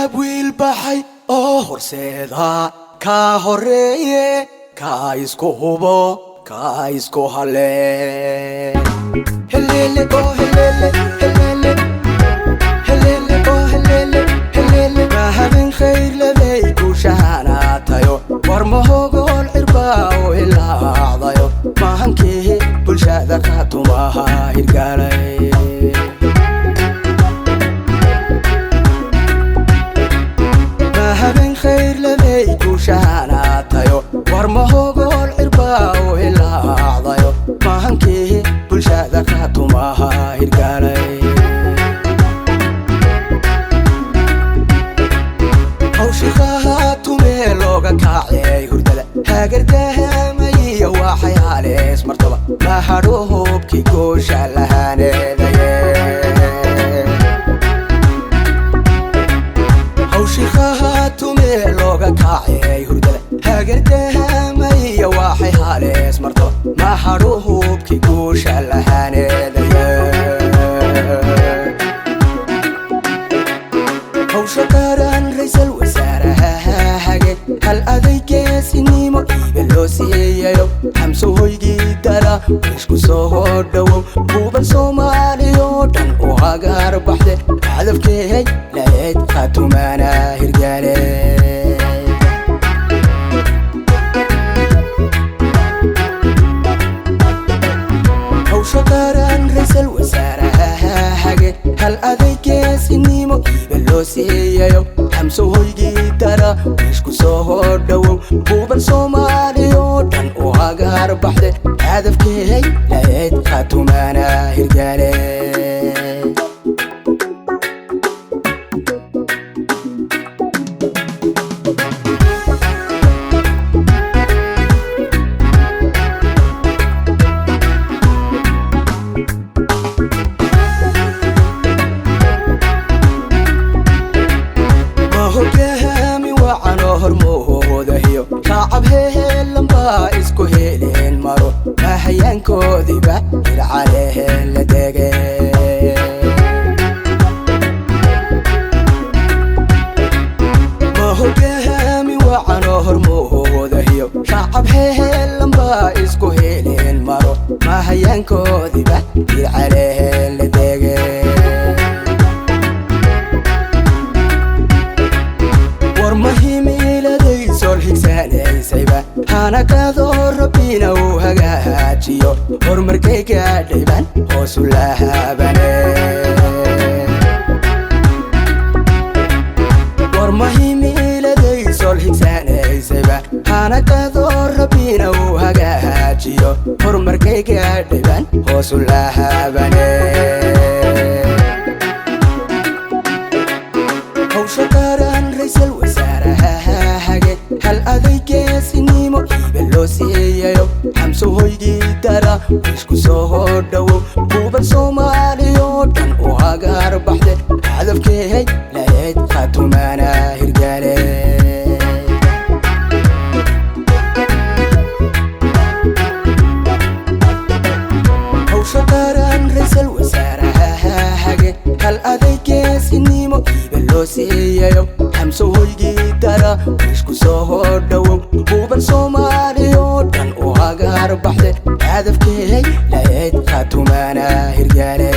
Shacab wiil baxay oo horseeda kaa horeeye, kaa isku hubo, kaa isku hale. Helele oo helele, helele helele oo helele helele. Mahabin khayr labay guushaanaatayo, war mahogol cirbaa oo ilaacdayo, mahankii bulshada Qaatumaha hirgaalay. Mahabin khayr labay guushaanaatayo, war mahogol cirbaa oo ilaacdayo, mahankii bulshada Qaatumaha hirgaalay. Hawshiqaha tumee looga kacay hurdada, hagardahamaiyo waxay halees martaba, mahadho hubkii goosha lahaaneedaye. Hawshiqaha tumee looga kacay hurdada, hagardahamaiyo waxay halees martaba, mahadho hubkii goosha lahaaneedaye. Hawsha qaran raysal wasaaraha hage, hal adaygeesinimo iiba loo siiyayo, Xamso hoygii dara wishku soo dhowow, huban Soomaaliyo dhan u hagaar baxde, hadafkeey lahayd Qaatumaana hirgaale. Hawsha qaran raysal wasaaraha hage, hal adaygeesinimo iiba loo siiyayo, Xamso hoygii dara wishku soo dhowow, huban Soomaaliyo dhan u hagaar baxde, hadafkeey lahayd Qaatumaana hirgaale. Hogaami wacanoo hormoodahiyo shacab hehelanbaa isku heleen maro, mahayaankoodiiba hircaleheen la dege. Hogaami wacanoo hormoodahiyo shacab hehelanbaa isku heleen maro, mahayaankoodiiba hircaleheen la dege. War mahimiiladay sool higsanaysayba, hana qaado Rabbina uu hagaajiyo, horumarkay gaadhaybaan hoosu lahabane. War mahimiiladay sool higsanaysayba, hana qaado Rabbina uu hagaajiyo, horumarkay gaadhaybaan hoosu lahabane. Hawsha qaran raysal wasaaraha hage, hal adaygeesinimo iiba loo siiyayo, Xamso hoygii dara wishku soo dhowow, huban Soomaaliyo dhan u hagaar baxde, hadafkeey lahayd Qaatumaana hirgaale. Hawsha qaran raysal wasaaraha hage, hal adaygeesinimo iiba loo siiyayo, Xamso hoygii dara wishku soo dhowow, huban Soomaaliyo dhan u hagaar baxde, hadafkeey lahayd Qaatumaana hirgaale.